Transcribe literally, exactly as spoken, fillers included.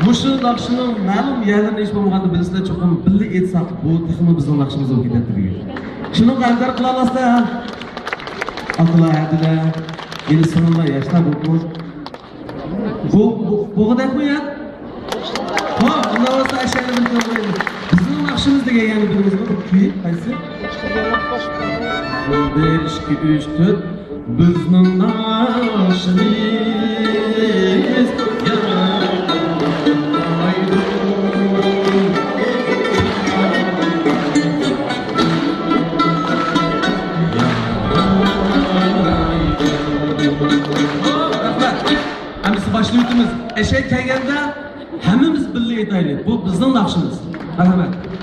مۇشۇ ناخشىنىڭ مەلۇم يەرلىرىنى ھېچ بولمىغاندا بىلىسىلەر، چوقۇم بىللە ئېيتساق، بۇ تېخىمۇ بىزنىڭ ناخشىمىز بولۇپ كېتەتتى بۈگۈن. شۇنىڭغا ھەمكارلىق قىلالاسىلەر، ھە؟ ئاكىلار، ھەدىلەر، يەنە سىڭىللار، ياشلار بولۇپمۇ. بۇ، بۇ، بولغۇدەكمۇ يا؟ ھو، ئۇنداق بولسا ئەشەنى بىر كۆرمەيلى. بىزنىڭ ناخشىمىز دېگەن يەنە بىرىمىزنىڭ بىر كۈيى قايسى؟ بىر، ئىككى، ئۈچ، تۆت. بىزنىڭ ناخشىمىز يارايدۇ. رەھمەت. ئەمدىسى باشلاۋېتىمىز. ئەشەك كەلگەندە ھەممىمىز بىللە ئېيتايلى. بۇ بىزنىڭ ناخشىمىز. رەھمەت.